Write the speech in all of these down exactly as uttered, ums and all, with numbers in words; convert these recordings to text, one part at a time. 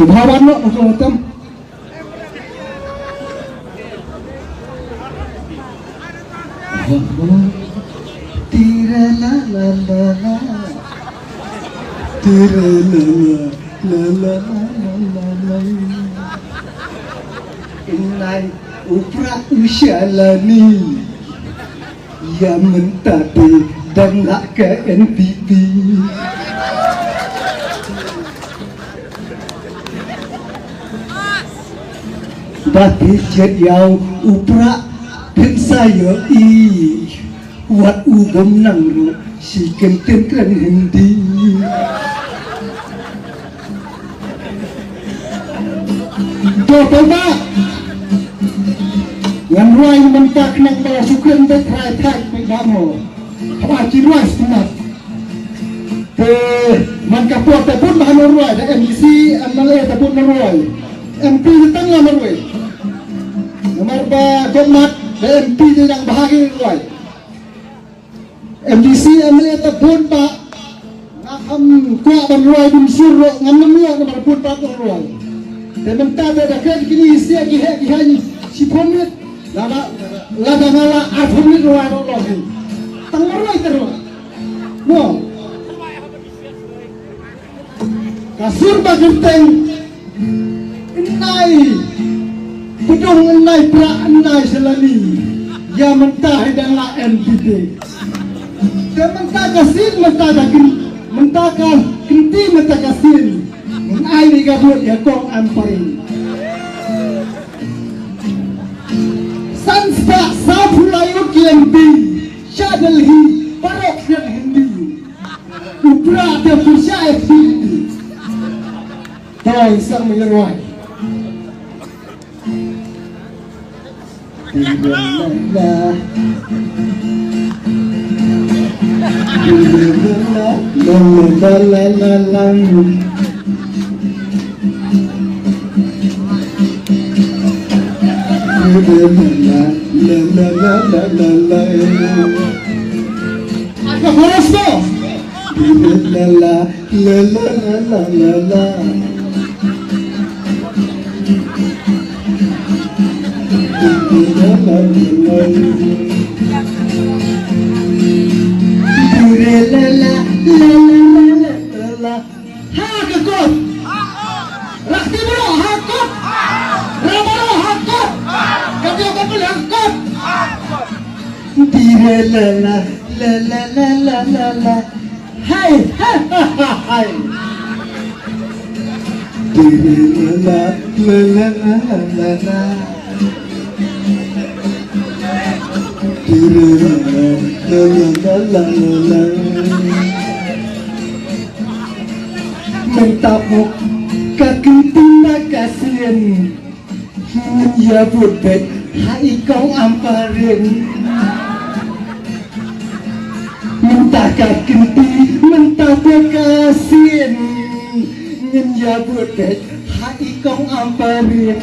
Bha wan noh, bha wan tam. Tira la la la la. Tira la la la la la la la. Inai u Prah u sha lani. Ïa mynta te dang lah ka N P P. Ba te jied ïa u Prah phin sa ïohi. Wat u bym nang ruh shi kyntien kren Hindi. To, to ba. Ngan rwai mynta khnang ba la shu kren beit, rwai thait beit ba mo. Haba ki rwai smat. Te man ka por te bun ba han rwai, da M D C, M L A te bun rwai. M P te tang la rwai. Namar ba kum mat, da M P te dang bha ki rwai. M D C, M L A te bun ba nga kham kwah ban rwai bun sur ruh, ngam nym ïoh namar bun ba ban rwai. Te mynta te da kren kine sia ki heh ki heh shiphew minit. Lada, lada nga la arphew minit rwai ruh long hi. Tang rwai te rwai. Mo. Ka sur ba kyrteng Inai Pdung, Inai Prah, Inai Shalani. Ïa mynta hi dang la N P P. Te mynta ka sien, mynta ka kyn, mynta ka kynti, mynta ka sien. Ngan ai ri ka vote ïa Kong Ampareen. San spah sawphew lai ngut ki M P sha Delhi, baroh ki kren Hindi. U Prah te pyrshah ïa ki. Doi sang me rwai. Aka chorus to. La la la la la la. Ha ka kot. Rakti bro ha kot. Rabaro ha kot. Katio bakul ha kot. Tira la la la la la la la la. Hai, ha ha ha hai. Tira la la la la la la la. Tira la la la la la la la. Mynta pok ka kynti na ka sien. Ngin ïa bud beit ha i Kong Ampareen. Mynta ka kynti, mynta ka sien. Ngin ïa bud beit ha i Kong Ampareen.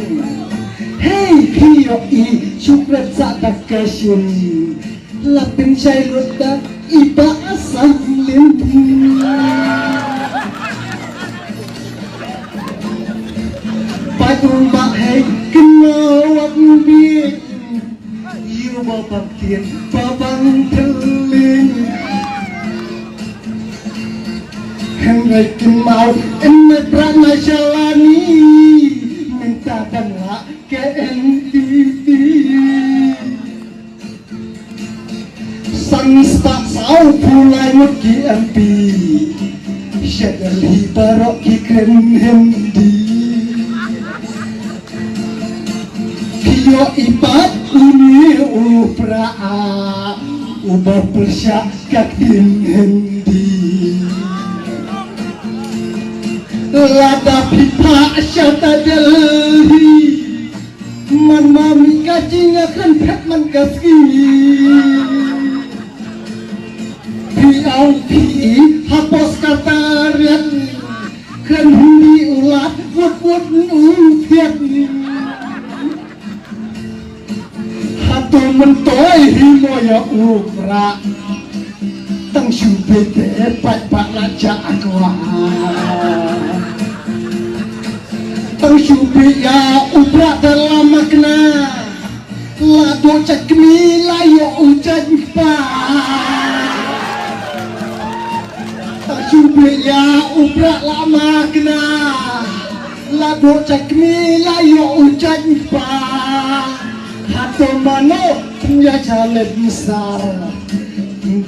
Hei, phi ïohi, shu klet sa da ka shin. La pynshai lut da i Bah Salim. Pat u Bah hei kynmaw wat bieit. Ïa u Bah Bangtien, Bah Bangtien. Hynrei kynmaw, yn Prah na Shalani. Mynta dang lah ka N P P. San spah sawphew lai ngut ki M P sha Delhi baroh ki kren Hindi. Phi ïohi pat une u Prah uba pyrshah ka ktien Hindi. Lada phi phah sha ta Delhi. Man ma mih ka jingïakren phet man ka sngi. Phi ong phi i ha post ka tariat. Kren Hindi u lad, wut wut u thiat. Hato myntoi hi mo ïa u Prah. Tang shu pete pat pat la ja akwa. Phi ïa u Prah da la makna. La duh jait kmie la ïoh u jait kpa. Ta shu phi ïa u Prah la makna. La duh jait kmie la ïoh u jait kpa. Hato mano phin ïa jalep sar.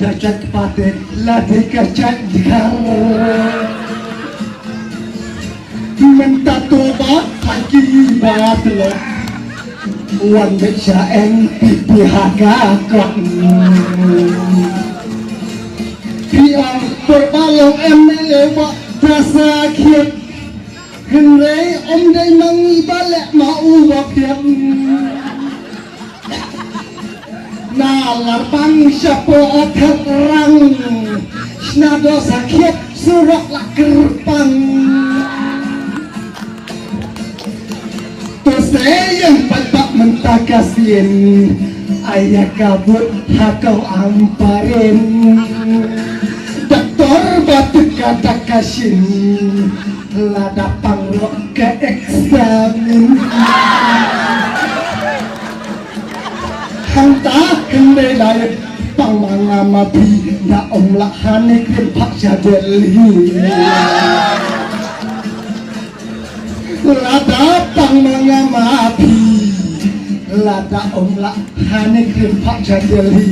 Da jait kpa te la dei ka jait dkhar. Mynta to ba ha ki ba tlot. Wan beit sha N P P ha ka kot. Phi ong por ba long M L A ba da sakhiat. Hynrei ym dei ma ngi ba leh ma u ba phiat. Na lar pang shapoh thep rang. Shna doh sakhiat surok la kyrpang. To se ïeng paidbah mynta ka sien. Ai ïa ka vote ha kong Ampareen. Doktor ba tip ka dak ka shin. Lada pang rok ka eksamin. Hangta hynrei lai pang ma nga ma phi da ym lah ha ne krim phak sha Delhi. Lada pang ma nga ma phi lada ym lah ha ne krim phak sha Delhi.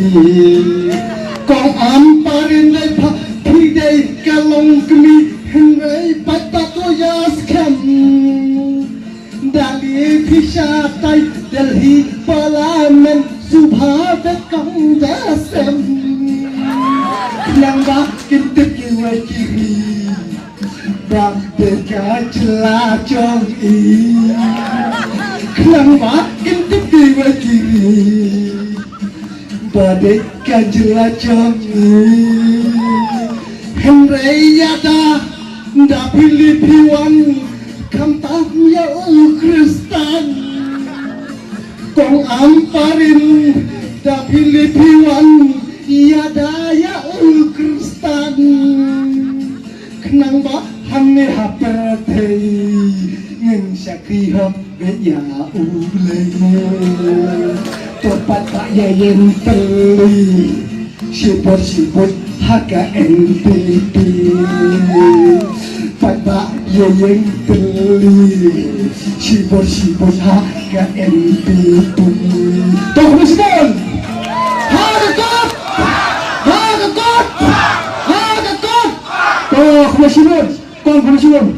Kong Ampareen dei phak phi dei ka long kmie. Hynrei paidbah to ïa skhem. Da lei phi shatai Delhi Parliament subha da kong da sem. Khnang ba kin tip kiwei ki ri ba dei ka jylla jong i. Khnang ba kin tip kiwei ki ri ba dei ka jylla jong i. Hynrei ïada da phi leit phi wan khamtam ïa u Khristan. Kong Ampareen da phi leit phi wan ïada ïa u Khristan. Khnang ba hangne ha pyrthei ngin shakri hok beit ïa U Blei. To paidbah ïa ïeng tylli shibun shibun ha ka N P P. Paidbah ïa ïeng tylli shibun shibun ha ka N P P. To khmih shibun. Ha ka kot! Ha ka kot! Ha ka kot! To khmih shibun. Kong khmih shibun.